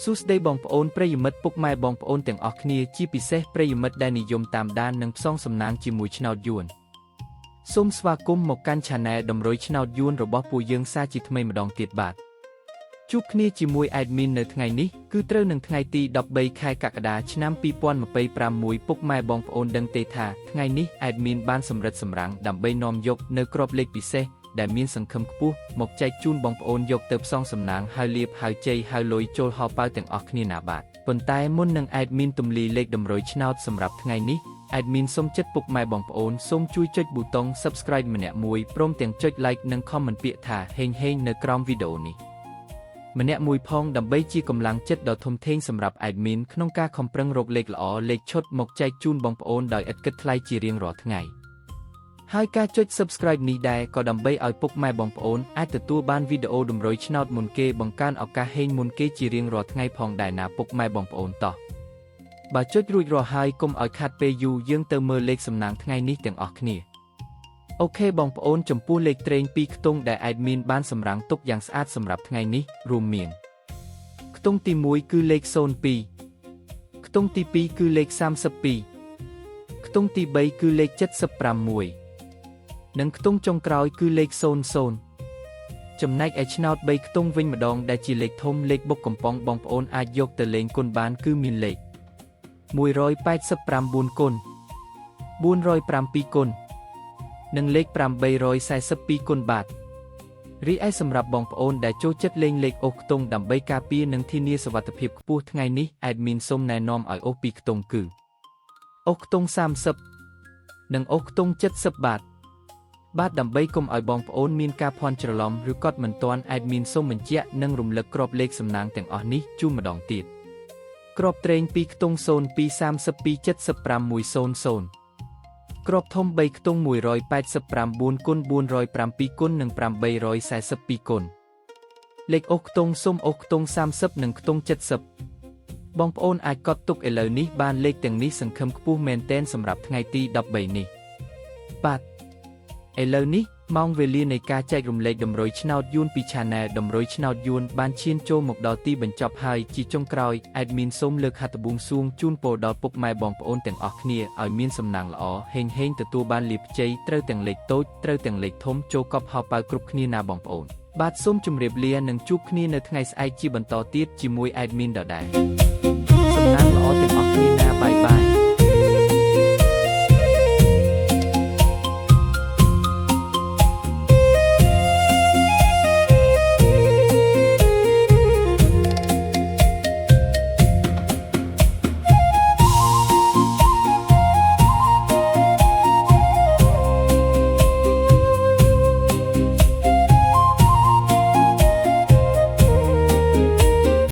សួស្តីបងប្អូនប្រិយមិត្តពុកម៉ែបងប្អូនទាំងអស់គ្នាជាពិសេសប្រិយមិត្តដែលនិយមតាមដាននិងផ្សងសំណាងជាមួយឆ្នោតយួនសូមស្វាគមន៍មកកាន់ Channel តម្រុយឆ្នោតយួនរបស់ពួកយើងសាជាថ្មីម្ដងទៀតបាទជួបគ្នាជាមួយ admin នៅថ្ងៃនេះគឺត្រូវនឹងថ្ងៃទី13ខែកក្កដាឆ្នាំ2025មួយពុកម៉ែបងប្អូនដឹងទេថាថ្ងៃនេះ admin បានសម្រិតសម្រាំងដើម្បីនាំយកនៅក្របលេខពិសេសដែលមានសង្ឃឹមខ្ពស់មកចែកជូនបងប្អូនយកទៅផ្សងសំណាងហើយលៀបហើយជ័យហើយលុយចូលហោប៉ៅទាំងអស់គ្នាណាបាទប៉ុន្តែមុននឹង admin ទម្លាយលេខតម្រុយឆ្នោតសម្រាប់ថ្ងៃនេះ admin សូមចិត្តពុកម៉ែបងប្អូនសូមជួយចុចប៊ូតុង Subscribe ម្នាក់មួយព្រមទាំងចុច Like និង Comment ពាក្យថាហេងហេងនៅក្រោមវីដេអូនេះម្នាក់មួយផងដើម្បីជាកម្លាំងចិត្តដ៏ធំធេងសម្រាប់ admin ក្នុងការខំប្រឹងរកលេខល្អលេខឈុតមកចែកជូនបងប្អូនដោយឥតគិតថ្លៃជារៀងរាល់ថ្ងៃហើយការចុច Subscribe នេះដែរក៏ដើម្បីឲ្យពុកម៉ែបងប្អូនអាចទទួលបានវីដេអូតម្រុយឆ្នោតមុនគេបង្កើនឱកាសហេងមុនគេជារៀងរាល់ថ្ងៃផងដែរណាពុកម៉ែបងប្អូនតោះបើចុចរួចរាល់ហើយកុំឲ្យខាត់ពេលយូរយើងទៅមើលលេខសំណាងថ្ងៃនេះទាំងអស់គ្នាOK បងប្អូនចំពោះលេខត្រេងពីរខ្ទង់ដែល admin បានសម្រាំងទុកយ៉ាងស្អាតសម្រាប់ថ្ងៃនេះរួមមានខ្ទង់ទី1គឺលេខ02ខ្ទង់ទី2គឺលេខ32ខ្ទង់ទី3គឺលេខ76និងខ្ទង់ចុងក្រោយគឺលេខ00ចំណែកឯឆ្នោត3ខ្ទង់វិញម្ដងដែលជាលេខធំលេខបុកកំប៉ុងបងប្អូនអាចយកទៅលេងគុណបានគឺមានលេខ189គុណ407គុណនិងលេខ842គុណបាទរីឯសម្រាប់បងប្អូនដែលចូលចិត្តលេងលេខអូសខ្ទង់ដើម្បីការពារនិងធានាសុវត្ថិភាពខ្ពស់ថ្ងៃនេះ admin សូមណែនាំឲ្យអូសពីរខ្ទង់គឺអូសខ្ទង់30និងអូសខ្ទង់70បាទបាទដើម្បីកុំឲ្យបងប្អូនមានការភ័ន្តច្រឡំឬកត់មិនទាន់ admin សូមបញ្ជាក់និងរំលឹកក្របលេខសំណាងទាំងអស់នេះជូនម្ដងទៀតក្របត្រេង2ខ្ទង់02 32 75 100ក្របធំ3ខ្ទង់189គុណ407គុណនិង842គុណលេខអូសខ្ទង់សុំអូសខ្ទង់30និងខ្ទង់70បងប្អូនអាចកត់ទុកឥឡូវនេះបានលេខទាំងនេះសង្ឃឹមខ្ពស់មែនទែនសម្រាប់ថ្ងៃទី13នេះបាទឥឡូវនេះម៉ោងវេលានៃការចែករំលែកតម្រុយឆ្នោតយួនពី Channel តម្រុយឆ្នោតយួនបានឈានចូលមកដល់ទីបញ្ចប់ហើយជាចុងក្រោយ admin សូមលើកហត្ថបួងសួងជូនពរដល់ពុកម៉ែបងប្អូនទាំងអស់គ្នាឲ្យមានសំណាងល្អហេងហេងទទួលបានលាភជ័យត្រូវទាំងលេខតូចត្រូវទាំងលេខធំចូលកប់ហោប៉ៅគ្រប់គ្នាណាបងប្អូនបាទសូមជម្រាបលានិងជួបគ្នានៅថ្ងៃស្អែកជាបន្តទៀតជាមួយ admin ដដែលសំណាងល្អទាំងអស់គ្នាណាbye.